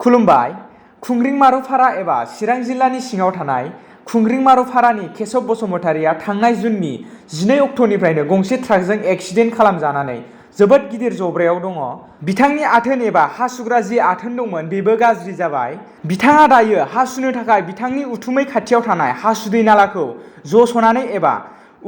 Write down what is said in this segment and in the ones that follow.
खुलुमबाय। खुंग्रिंमारुफारा एबा चिरां जिल्लानि सिङाव थानाय खुंग्रिंमारुफारानि केशव बसुमतारिया थांनाय जुननि 12 अक्ट'निफ्रायनो गंसे ट्राकजों एक्सिडेन्ट खालामजानानै जोबोद गिदिर जब्रायाव दङ। बिथांनि आथोन एबा हासुग्रा जि आथोन दंमोन बेबो गाज्रि जाबाय। बिथाङा दायो हासुनो थाखाय बिथांनि उथुमै खाथियाव थानाय हासुदै नालाखौ जस'नानै एबा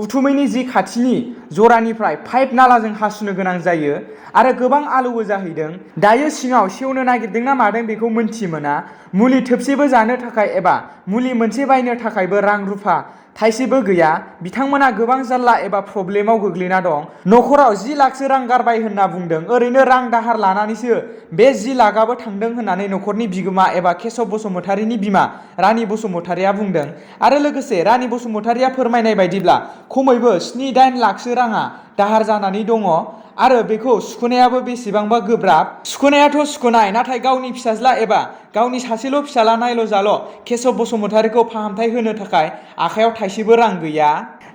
उथुमैनि जि खाथिनि जरानिफ्राय पाइप नालाजों हासुनो गोनां जायो आरो गोबां आलौवो जाहैदों। दायो सिङाव सेवनो नागिरदोंना मादों बेखौ मोनथि मोना। मुलि थोबसेबो जानो थाखाय एबा मुलि मोनसे बायनो थाखायबो रां रुफा थाइसेबो गैया। बिथांमोना गोबां जारला एबा प्रब्लेमाव गोग्लैना दं। न'खराव 10 लाखसो रां गारबाय होनना बुंदों। ओरैनो रां दाहार लानानैसो बे 10 लाखआबो थांदों होननानै न'खरनि बिगोमा एबा केशव बसुमतारिनि बिमा रानि बसुमतारिया बुंदों। आरो लोगोसे रानि बसुमतारिया फोरमायनाय बायदिब्ला खमैबो 7-8 लाखसो राङा दाहार जानानै दङ आरो बेखौ सुख'नायाबो बेसेबांबा गोब्राब। सुख'नायाथ' सुख'नाय, नाथाय गावनि फिसाज्ला एबा गावनि सासेल' फिसाला नायल' जाल' केशव बसुमतारिखौ फाहामथाय होनो थाखाय आखायाव थाइसेबो रां गैया।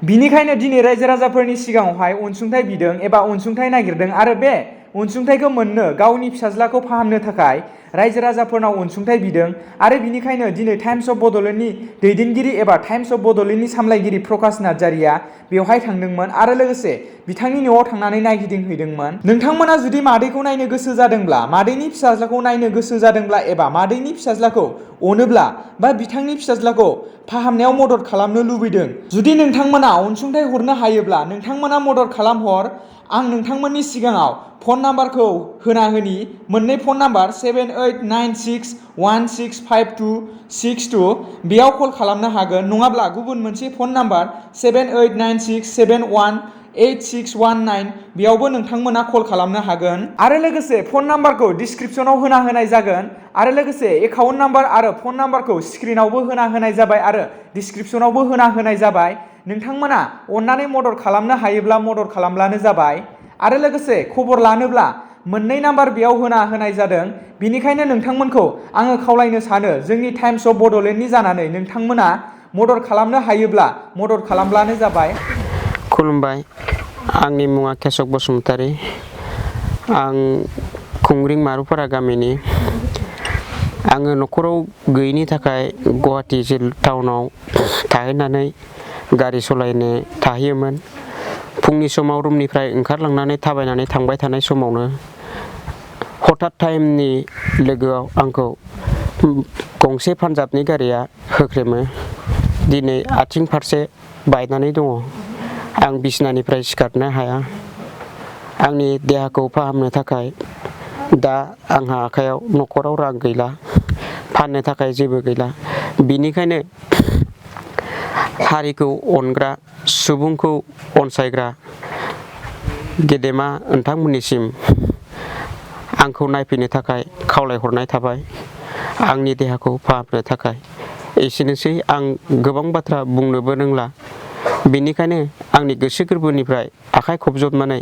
बिनिखायनो दिनै रायजो राजाफोरनि सिगाङावहाय अनसुंथाइ बिदों एबा अनसुंथाइ नागिरदों आरो बे अनसुंथाइखौ मोननो गावनि फिसाज्लाखौ फाहामनो थाखाय रायजो राजाफोरनाव अनसुंथाइ बिदों आरो बिनिखायनो दिनै टाइम्स अफ बड'लेण्डनि दैदेनगिरि एबा टाइम्स अफ बड'लेण्डनि सामलायगिरि प्रकाश नार्जारिया बेवहाय थांदोंमोन आरो लोगोसे बिथांनि न'आव थांनानै नायगिदिंहैदोंमोन। नोंथांमोना जुदि मादैखौ नायनो गोसो जादोंब्ला, मादैनि फिसाज्लाखौ नायनो गोसो जादोंब्ला एबा मादैनि फिसाज्लाखौ अनोब्ला बा बिथांनि फिसाज्लाखौ फाहामनायाव मदद खालामनो लुबैदों, जुदि नोंथांमोना अनसुंथाइ हरनो हायोब्ला नोंथांमोना मदद खालामहर। आं नोंथांमोननि सिगाङाव फन नाम्बारखौ होना होनि। मोननै फन नाम्बार 7896165262 बेयाव कल खालामनो हागोन, नङाब्ला गुबुन मोनसे फन नाम्बार 7896718619 बेयावबो नोंथांमोना कल खालामनो हागोन। आरो लोगोसे फन नाम्बारखौ डिसक्रिपसनाव होना होनाय जागोन आरो लोगोसे एकाउन्ट नाम्बार आरो फन नाम्बारखौ स्क्रिनावबो होना होनाय जाबाय आरो डिसक्रिपसनावबो होना होनाय जाबाय। नोंथांमोना अननानै मदद खालामनो हायोब्ला मदद खालामब्लानो जाबाय। आरो लोगोसे खबर लानोब्ला मोननै नाम्बार बेयाव होना होनाय जादों। बिनिखायनो नोंथांमोनखौ आङो खावलायनो सानो, जोंनि टाइम्स अफ बड'लेण्डनि जानानै नोंथांमोना मदद खालामनो हायोब्ला मदद खालामब्लानो जाबाय। खुलुमबाय, आंनि मुङा केशव बसुमतारि। आं खुंग्रिंमारुफारा गामिनि। आङो न'खराव गैयिनि थाखाय गुवाहाटि टाउनाव थाहैनानै गारि सालायनो थाहैयोमोन। फुंनि समाव रुमनिफ्राय ओंखारलांनानै थाबायनानै थांबाय थानाय समावनो हठात टाइमनि लोगोआव आंखौ गंसे पान्जाबनि गारिया होख्रेमो। दिनै आथिं फारसे बायनानै दङ। आं बिसनानिफ्राय सिखारनो हाया। आंनि देहाखौ फाहामनो थाखाय दा आंहा आखायाव न'खराव रां गैला, फाननो थाखाय जेबो गैला। बिनिखायनो हारिखौ अनग्रा, सुबुंखौ अनसायग्रा गेदेमा नोंथांमोननिसिम आंखौ नायफैनो थाखाय खावलायहरनाय थाबाय, आंनि देहाखौ फाहामनो थाखाय। एसेनोसै, आं गोबां बाथ्रा बुंनोबो रोंला। बेनिखायनो आंनि गोसो गोरबोनिफ्राय आखाइ खबजबनानै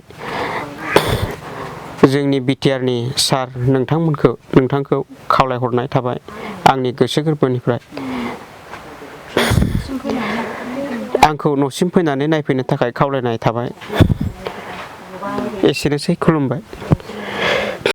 जोंनि बिटिआरनि सार नोंथांखौ खावलायहरनाय थाबाय आंनि गोसो गोरबोनिफ्राय। आंखौ न'सिम फैनानै नायफैनो थाखाय खावलायनाय थाबाय। एसेनोसै, खुलुमबाय।